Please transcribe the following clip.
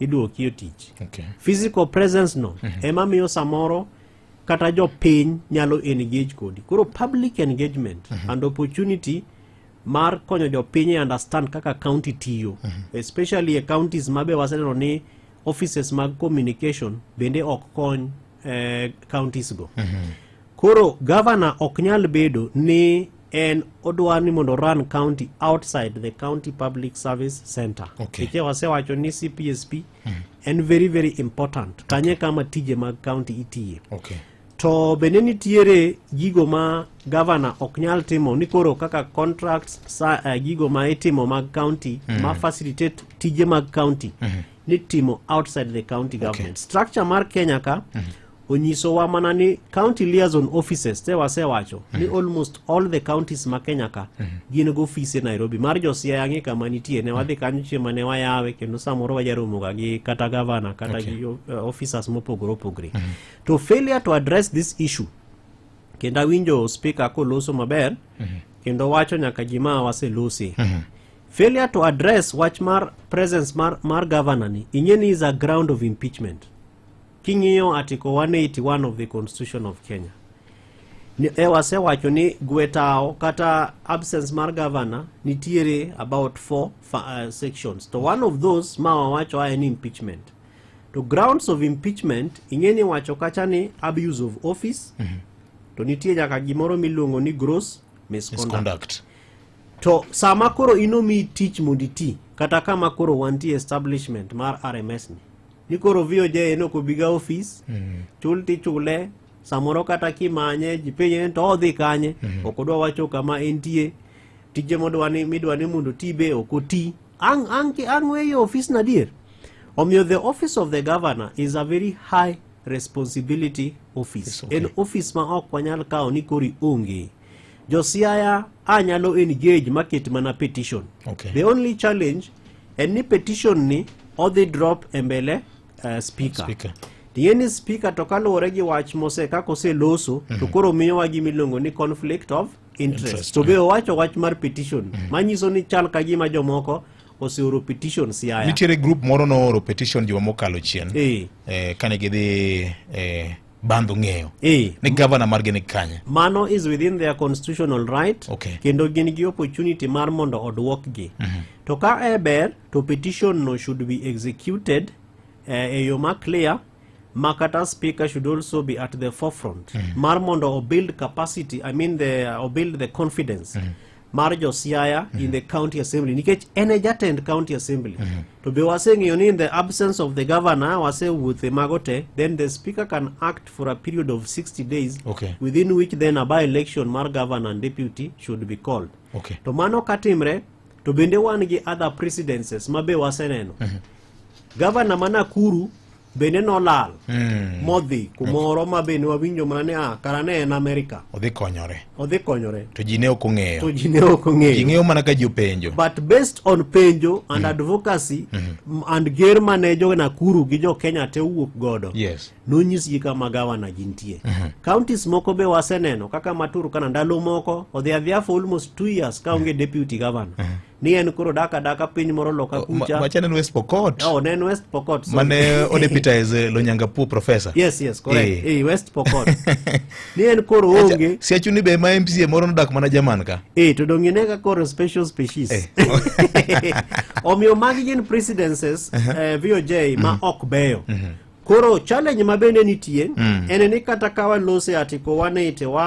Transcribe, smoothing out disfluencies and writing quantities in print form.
Iduoki e tich. Physical presence no ema miyo samoro kata jopiny nyalo engage kodi. Koro public engagement and opportunity mar konyo jopiny e understand kaka county tiyo, especially e counties ma be waseneno ni offices mag communication bende ok kony counties go. Koro governor ok nyal bedo ni en odwa ni mondo run county outside the county public service center. Nikech wasewacho ni CPSP en very very important kanye kama tije mag county itiye. To bende nitiere gigo ma governor ok nyal timo ni koro kaka contracts sa, gigo ma itimo mag county ma facilitate tije mag county nitimo outside the county government. Structure mar Kenya ka onyisowa mana ni county liaison offices te wasewacho ni almost all the counties ma Kenya ka gin go ofise Nairobi. Mar jo Siaya ng'e kama nitie, ne wadhi kanyo chieng' mane wayawe, kendo samoro wajaromoga gi kata governor kata gi officers mopogore opogore. To failure to address this issue, kendo awinjo speaker koloso maber kendo wacho nyaka gima waselose, failure to address wach mar presence mar governor ni, ing'e ni is a ground of impeachment. King'iyo Article 181 of the Constitution of Kenya ni, wasewacho ni gwetao kata absence mar governor nitiere about four sections, to one of those ma wawacho en impeachment. To grounds of impeachment, ing'e ni wacho kacha ni abuse of office, to nitie nyaka gimoro miluongo ni gross misconduct. Misconduct. To sama koro inomi tich mondo iti kata kama koro wantie establishment mar RMS ni koro VOJ en ok obiga office, chul tichule samoro, kata kimanye ji penje ni to odhi kanye, ok odwa wacho kama entie, tije modwa ni midwa ni mondo oti be ok oti, ang' weyo ofis na adier. Omiyo the office of the governor is a very high responsibility office. En office ma ok wanyal kawo ni koro ionge. Josiaya anyalo engage maket mana petition. The only challenge en ni petition ni odhi drop e mbele speaker. Speaker. Ting'e ni speaker to kaluwore gi wach mose kaka oseloso to koro miyowa gima iluongo ni conflict of interest. Interest. To be owacho wach mar petition manyiso ni chal ka gima jomoko oseoro petition Siaya. Nitiere group moro nooro petition juma mokalo chien kane gidhi bandho ng'eyo ni gavana margi ni kanye. Mano is within their constitutional right. Kendo gin gi opportunity mar mondo oduokgi. To ka e ber to petition no should be executed e yo ma clear, ma kata speaker should also be at the forefront mar mondo obuild capacity, I mean the obuild the confidence mar jo Siaya in the county assembly, nikech en e jatend county assembly. To be waseng'eyo ni in the absence of the governor, wasewuothe mago te, then the speaker can act for a period of 60 days within which then a by election mar governor and deputy should be called. To mano katimre to bende wan gi other presidencies ma be waseneno. Gavana ma Nakuru bende nolal modhi kumoro ma bende wawinjo mana ni ah, kara ne en America. Odhi konyore. Odhi konyore. To ji ne ok ong'eyo. To ji ne ok ji ong'eyo. Ng'eyo mana ka ji openjo. But based on penjo and advocacy and ger mane jo Nakuru gi jo Kenya te owuok godo, nonyisgi kama gavana gintie. Counties moko be waseneno kaka ma Turkana ndalo moko odhi adhiya for almost 2 years kaonge deputy governor, ni en koro dak adaka piny moro loka kucha. Macha ne en West Pokot. Oh, ne en West Pokot, sorry. Mane odeputize Lonyangapuo professor. Yes, correct. West Pokot ni en koro onge. Siachuni be ma MCA moro nodak mana Jerman ka. To dong ine ka koro special species. Omiyo magi gin presidences, VOJ, ma ok beyo. Koro challenge ma bende nitie en ni kata ka walose Article 181